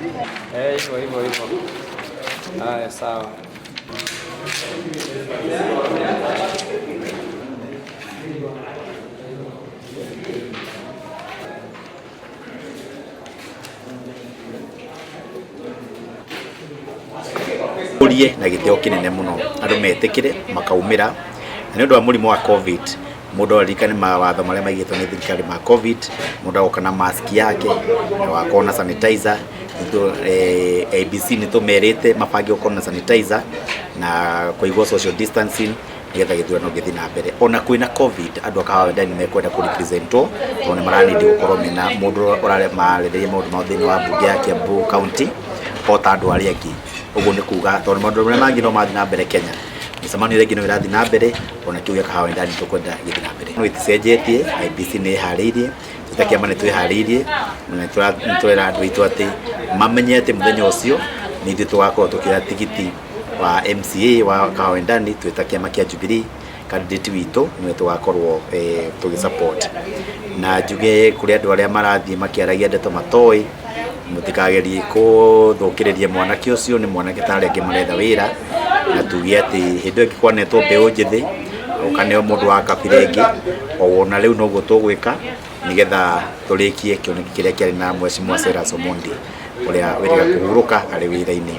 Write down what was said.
Eh, hivyo hivyo hivyo. Haya, sawa. Ũrie na gĩtĩo kĩnene mũno andũ metĩkĩre makaumĩra, na nĩ ũndũ wa mũrimũ wa COVID, mũndũ aririkane mawatho marĩa maigĩtwo nĩ thirikari ma COVID. Mũndũ agoka na mask yake na wakorwo na sanitizer. IEBC nĩ tũmerĩte mabange gũkorwo na sanitizer na kũigwo social distancing nĩgetha gĩthurano gĩthiĩ na mbere. Ona kwĩna COVID, andũ a Kahawa Wendani mekwenda kũ representwo tondũ nĩ maranindi gũkorwo mena mũndũ ũramarĩrĩria maũndũ mao thĩinĩ wa mbunge ya Kiambu County o ta andũ arĩa angĩ. Ũguo nĩ kuga tondũ maũndũ marĩa mangĩ no mathiĩ na mbere Kenya, mĩcemanio ĩrĩa ĩngĩ no ĩrathiĩ na mbere, ona kĩu gĩa Kahawa Wendani tũkwenda gĩthiĩ na mbere. No ĩticenjetie, IEBC nĩ ĩharĩirie, twĩ ta kĩama nĩ twĩharĩirie na nĩ tũrera andũ aitũ atĩ mamenye atĩ mũthenya ũcio nĩ ithuĩ tũgakorwo tũkĩoya tigiti wa MCA wa Kahawa Wendani twĩ ta kĩama kĩa Jubilee. Candidate witũ nĩwe tũgakorwo tũgĩ support. Na njuge kũrĩ andũ arĩa marathiĩ makĩaragia ndeto matoĩ, mũtikagerie kũthũkĩrĩria mwanake ũcio, nĩ mwanake ta arĩa angĩ maretha wĩra. Na tuge atĩ hĩndĩ ĩyo ĩngĩ kwanetwo mbeũ njĩthĩ, ũkaneo mũndũ wa kabira ĩngĩ, ona rĩu noguo tũgwĩka nĩgetha tũrĩkie kĩoneki kĩrĩa kĩarĩ na Mheshimiwa Silas Omondi ũrĩa wĩrĩga kũhurũka arĩ wĩra-inĩ.